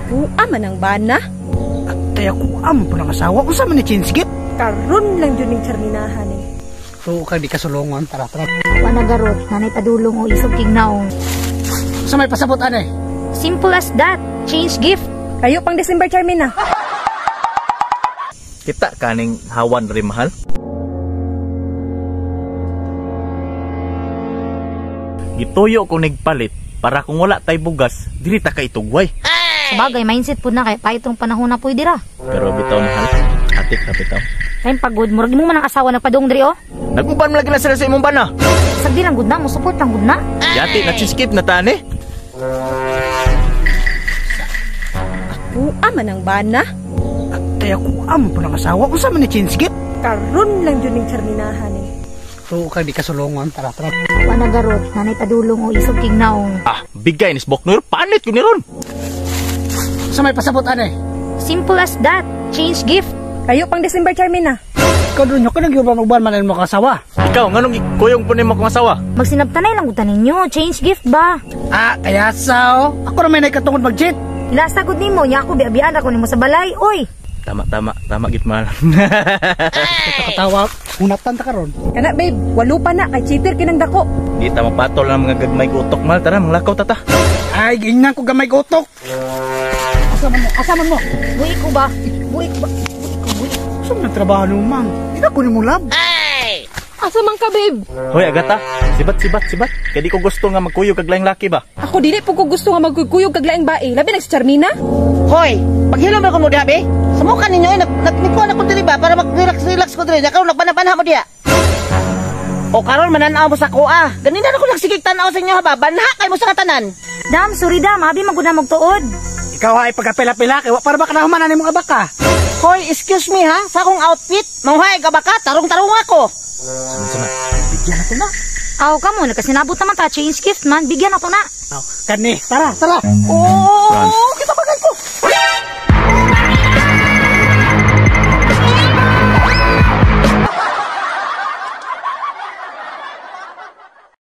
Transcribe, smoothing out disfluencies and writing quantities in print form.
Ako man ang bana. Atay ako am po ng asawa. Unsa man ni Chinskit? Karon lang jud ning Charminahan eh. Tuo ka di kasulungon. Tara, tara. Wa nagarot, nanay padulong o isog king naong. Sa may pasabot ane. Simple as that. Change gift. Kayo pang December, Charmina. Kita kaning hawan rin mahal. Gituyo ko nigpalit para kung wala tay bugas, dili ta ka itugway. Sabagay, mindset po na kay paitong panahon na pwede ra. Pero bitaw mahal, atik na bitaw. Kayong pagod, murag mo man ang asawa nagpadung diri oh. Naguban man lagi na sila sa imong bana. Sagdi lang gud na, mo support lang gud na. Yati na chiskip na tani. Ako man ang bana. Atay ako am po ng asawa. Unsa man ni Chinskit? Karon lang jud ning Charminahan eh. Tuo ka di kasulungon. Tara, tara. Wa nagarot, nanay padulong o isog king naong. Ah, bigay ni Sboknur, panit ko ni ron. Sa may pasabot ane. Simple as that. Change gift. Kayo pang December, Charmina. Ikaw doon nyo, kanang uban man mo kasawa. Ikaw, nganong kuyong po nimo akong asawa? Magsinabtanay lang gud ta ninyo. Change gift ba? Ah, kaya sao. Ako na may nakatungod mag-cheat. Ilasa gud nimo, nya ako biabian ako nimo sa balay. Oy, Tama, tama, tama git mahal. Katawa, hunatan ta karon. Kana babe, walo pa na kay cheater kinang dako. Di ta mapatol ang mga gagmay utok mahal. Tara, manglakaw ta ta. Ay, ginang ko gamay utok. Asa man mo? Asa man mo? buhi ko ba? Buhi ko ba? Buhi ko, buhi. Sa man trabaho no, ma'am? Di na ko ni mo lab. Asa man ka, babe? Hoy Agata, sibat sibat sibat. Kay di ko gusto nga magkuyog kag laing laki ba. Ako dili po ko gusto nga magkuyog kag laing bae. Labi nag si Charmina. Hoy, paghilom ba ko mo diha, be? Sumukan ninyo eh, nagkuha na ko diri ba para mag-relax-relax ko diri. Karon nagbanha mo diha. O karon mananaw mo sa kuha. Ganina na ko nagsigig tan-aw sa inyo ha ba? Banha kay mo sa katanan. Dam, sorry dam, abi man gud na magtuod. Ikaw ay pagkapila-pila kay wa para ba kanahuman ani mong abaka. Hoy, excuse me ha, sa akong outfit, manghay ka ba ka? Tarong-tarong ako. Sama sama. Bigyan na to na. Aw kamo, nagkasinabot naman ta, change gift man, bigyan na to na. Aw, kani, tara, tara. Oo.